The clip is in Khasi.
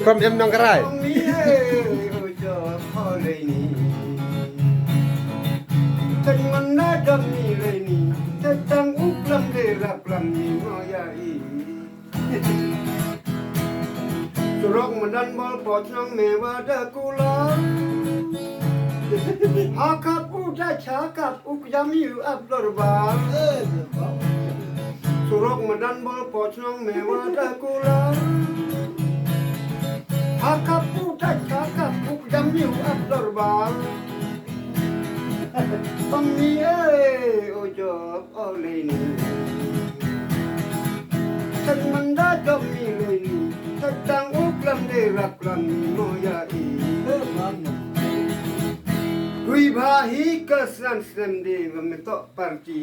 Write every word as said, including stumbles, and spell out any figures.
From M Nongkarai. Ong mi e, u jop o leini. Teng manda jop mi leini. Teng tang u klam de rap klam mi mo ya i. Surok madan bol poch nong me wa da kula. Hakap u da chakap u jam yu ap lor ba. Surok madan bol poch nong me wa da kula. Hakap u da chakap u jam yu ap lor ba. Pang mi e o jop o leini. Teng manda jop mi leini. Teng tang u klam de rap klam mi mo ya i. Hui bha hi ka snan snem de wa me to party.